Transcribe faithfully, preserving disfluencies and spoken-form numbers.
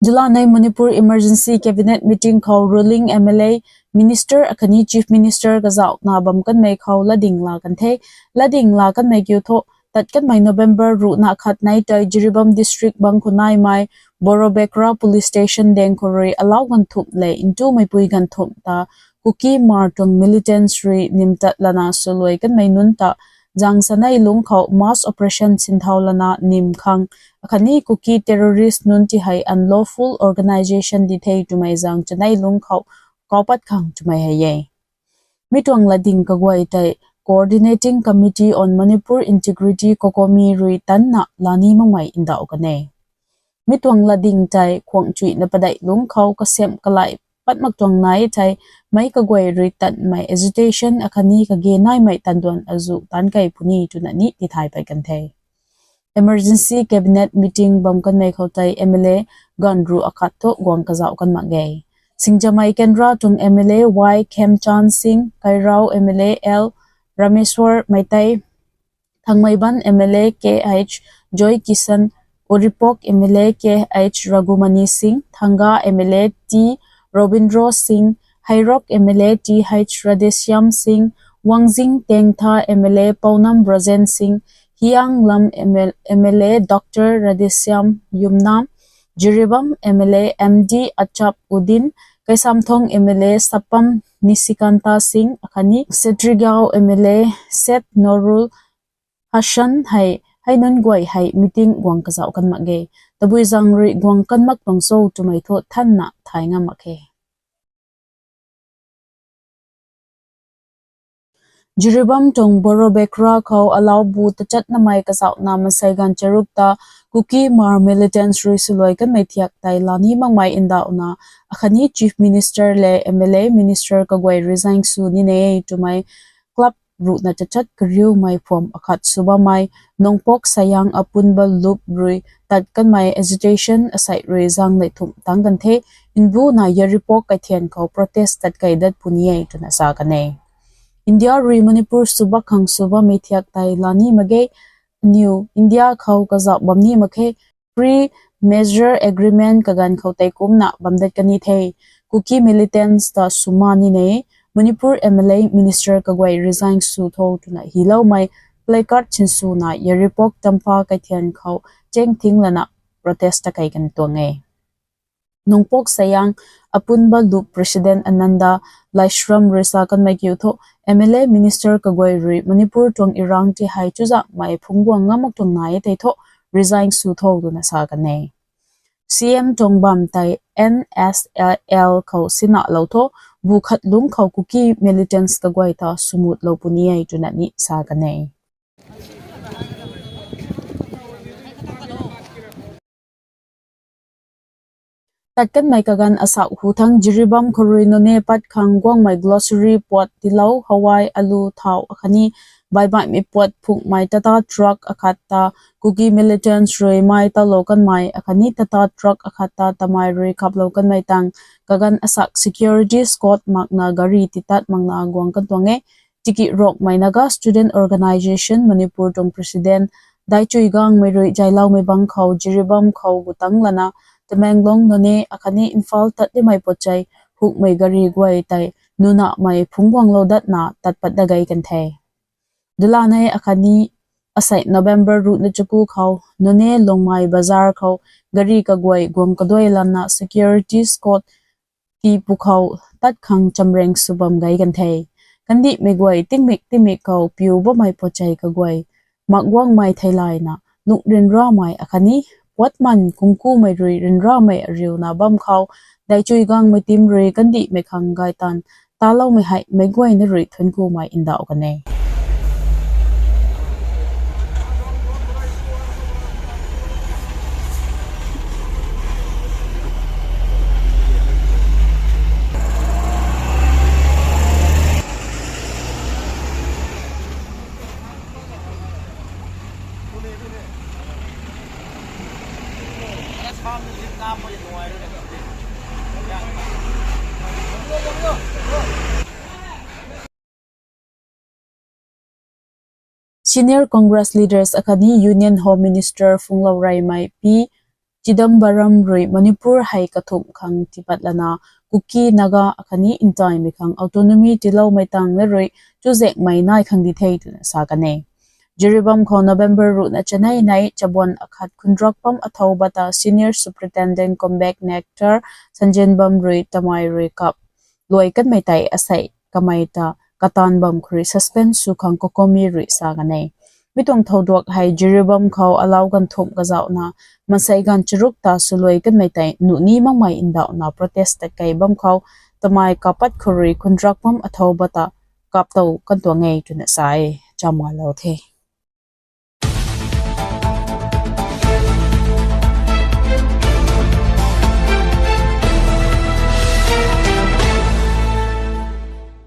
Julanei Manipur Emergency Cabinet Meeting khou ruling M L A, Minister akhatni Chief Minister kazauhna bam kanmei khou latding la kan the. Latding la kanmei kiu thu, tat kanmei November ruhna khat nei tei Jiribam District bang khou naimei Borobekra Police Station deng khou rui alau ganthumh le ntumei pui ganthumh ta Kuki Hmar tuang militants rui nim tat lana swluai kanmei nunc ta zang sanei lungc khou mass operation sinthau lana nim khang, akhatni Kuki terrorist nunc ti hei unlawful organisation di the twmei zang chanei lungc khou kaupat khang twmei hei e. Mi tuang latding kaguay tei Coordinating Committee on Manipur Integrity, COCOMI rui tanna lani makmei ndauh kan e. Mi tuang latding tei khuang chuina padeih lungc khou kasamh kalai pat mak tuang nai tei, meic kaguay rui tanmei agitation akhatni kage naimei tanduan azu taanc kei puni twna ni tithay pat kan the. Emergency Cabinet Meeting bam kanmei khou tei M L A ganv ruh akhat thu guang kazauh kan mak ge. Singjamei Kendra tuang M L A Y Khemchand Singh, Kairao M L A L Rameshwar Meitei, Thangmeiban M L A K H Joy Kishan, Uripok M L A K H Raghumani Singh, Thanga M L A T Robindro Singh, Heirok M L A T H Radheshyam Singh, Wangjing Tengtha M L A Pounam Brajen Singh, Hianglam M L A Doctor Radheshyam Yumnam, Jiribam M L A M D Achap Uddin, Kaisamthong M L A Sapam Nisikanta Singh, akhatni Setrigao M L A Seth Norul Hassan hei, hei nunc guay hei meeting guang kazauh kan mak ge. Tabui zang rui guang kan mak tuang cho twmei thu thanna thay ngam mak khe. Jiribam tuang Borobekra khou alau bu tachat namei kazauhna mansei ganv charuk ta Kuki Hmar militants rui swluai kanmei thiak tei lani makmei ndauhna, akhatni Chief Minister le M L A Minister kaguay resign sw ni ne twmei club ruhna tachat kariumei phuam akhat sw bammei Nongpok Sayang Apunba Lup rui tat kanmei agitation asei rui zang neih thumh tang kan the, nbuna Yairipok kaithian khou protest tat kei dat puni e twna sa kan e. India rui Manipur sw bak khang sw bammei thiak tei lani mak ge, aniw India khou kazauh bam ni mak khe, Pre-Merger Agreement kaganv khou tei kumcna bam dat kan ni the. Kuki militants ta swmaan ni ne, Manipur M L A Minister kaguay resign sw tho twna hiloumei placard sinswna Yairipok Tampha kaithian khou chengthing lana protest ta kei kan tuang e. Nongpok Sayang Apunba Lup President Ananda Laishram rui sa kanmei kiu thu, M L A Minister kaguay rui Manipur tuang irang ti hei chuzaenghmei phungc guang ngam mak tuang nai tei thu resign sw tho twna sa kan e. C M tuang bam tei N S L khou sinalou thu, bu khat lungc khou Kuki militants kaguay ta swmutlou puni e twna ni sa kan e. Tat kanmei kaganv asak hu thang Jiribam khou rui Noney pat khang guangmei grocery puat tilou, hawai, alu, thau akhatni baibaihmei puat phunghmei Tata truck akhat ta Kuki militants rui mei talou kanmei akhatni Tata truck akhat ta tamei rui khaplou kanmei tang kaganv asak security escort makna gari titat makna guang kan tuang e. Tiki Rongmei Naga Student Organisation Manipur tuang President Daichui Gangmei rui zailoumei bang khou Jiribam khou gutang lana Tamenglong, Noney akhatni Imphal tat dimei pochei hukmei gari guay tei nunamei phungc guanglou datna tat pat dat gei kan the. Dulanei akhatni asei November ruhna chaku khou Noney Longmei Bazar khou gari kaguay guang kaduai lana security escort ti pu khou tat khang chamreng sw bam gei kan the. Kandihmei guay tingmik tingmik khou piu bammei pochei kaguay mak guangmei theilayna lungh ryanramei akhatni puatman kungkumei rui ryanramei ariuna bam khou Daichui Gangmei team rui kandihmei khang gaytan taloumei hei meic guayna rui thuanckumei ndauh kan e. Senior Congress leaders akhatni Union Home Minister Phunglourei Mei P Chidambaram rui Manipur hei kathumh khang tiipat lana Kuki, Naga akhatni ntaimei khang autonomy tiiloumei tangv na rui chuzaenghmei nai khang di the twna sa kan e. Jiribam khou November ruhna chanei nei chabuan akhat khundrak bam athow bata Senior Superintendent Combat Nectar Sanjenbam rui tamei rui kap luai kanmei tei asei kamei ta kataanv bam khou rui suspend sw khang Kokomi rui sa kan e. Mi tuang thowduak hei Jiribam khou alau ganv thumh kazauhna mansei ganv charuk ta swluai kanmei tei nuh ni makmei ndauhna protest tat kei bam khou tamei kapat khou rui khundrak bam athow bata kap tow kan tuang e twna sa e. Chamngalou the.